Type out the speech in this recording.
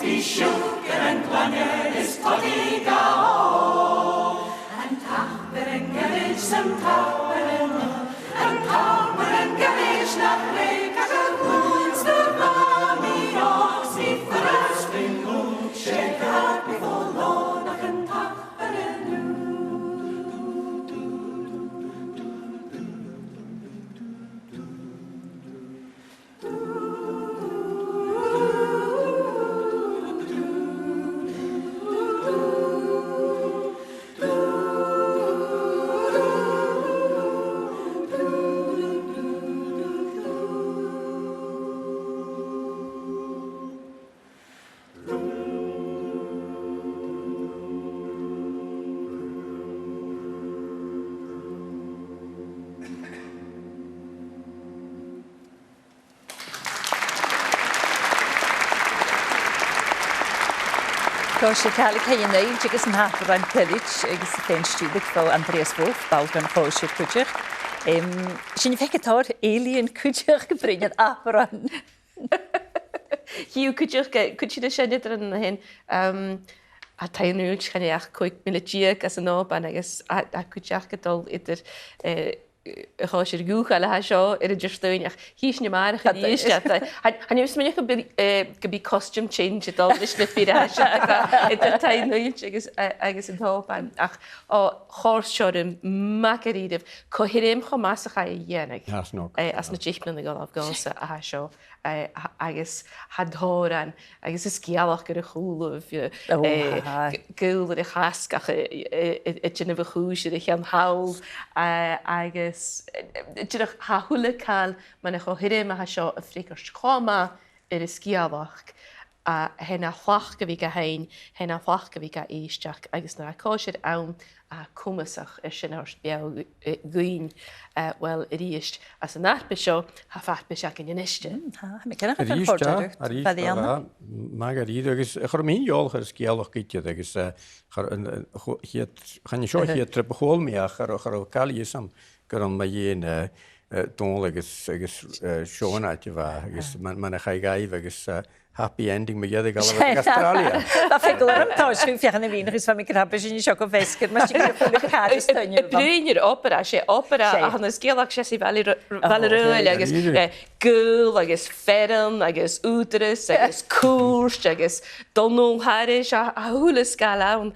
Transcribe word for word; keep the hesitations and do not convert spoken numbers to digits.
Bidh siùcar an glainne is togaidh a h-òl. An t-apar an goirid 's an t-apar an, an t-apar an goirid nach leig a' ghlùin 's na bha mi och, 's i furasta gun lùig, 's e gàrradh fo lòn ach an t-apar an ùr. Còisir Ceàrr Cheann Naoidheachd agus an t-Apar an Goirid agus a' faighinn stiùireadh bho Andreas Wolff, ball den chòisir cuideachd. Em, sin a bh' aig an tòir, Eilidh, cuideachd a' bruidhinn air aparan. Chì thu cuideachd, eh, cuid de sin eadar an sin, em, a' taigh-nighean, chan e ach còig millean deug anns an Òban agus a, a' cuideachd a' dol eadar, eh, a' chòisir dhùthchail a tha seo air an t-seachdain, ach chì sinn a-màireach a-rithist. Chan, chan eil mi a' smaoineachadh gum bi, eh, gum bi costume change a' dol leis na fir a tha seo, eadar taigh-nighean agus, eh, agus an t-Òban. Ach, o, chòrd seo rium math dha-rìribh, co-sheirm cho math 's a chaidh a dhèanamh, eh, anns na deich bliadhna a dh'fhalbh dhòmhsa a tha seo, eh, a-, agus tha an t-òran agus an sgeulachd air a chùlaibh, eh, eh, g-, gaol air a chasg ach, eh, eh, eh, a' dèanamh a' chùis air a' cheann thall, eh, agus, eh, eh, dìreach tha a h-uile càil mun a' cho-sheirm a tha seo a' freagairt cho math air an sgeulachd, a, tha e na thlachd a bhith ga sheinn, tha e na thlachd a bhith ga èisteachd, agus nuair a tha còisir ann a tha comasach air sin a thoirt beò, eh, dhuinn, eh, uill, a-rithist, anns an fharpais seo, tha farpais againn a-niste. Mm, tha, tha mi cinnteach gun còrd e riut. A-rithist, a-rithist, tha, math dha-rìribh, agus chuir mi fhìn eòlach air an sgeulachd idir, agus, eh, chuir an, an, cho-, chiad, chan e seo a' chiad trip a chuala mi ach, chuir, chuir càil a dh'fhios agam gur ann mu dheidhinn, eh, eh, Dòmhnall agus, agus, eh, Seònaid a bha, agus mar, mar a chaidh dhaibh, agus, eh, happy ending mu dheireadh, a dh'fhalbh aig Astràilia. Tha feagal orm, tha sinn a' feuchainn a bhith, agus bha mi ag ràdh, bidh sinn seo gu feasgar, mas e gu bheil fuil càil is tuilleadh. Bruidhinn air opera, 's e opera a th' ann, sgeulachd, 's e a' falbh ro-, ro-, falbh romhainn, agus, eh, gaol, agus fearann, agus ùghdarras, agus cùirt, agus Dòmhnall Harris, a, a h-uile sgeul ann.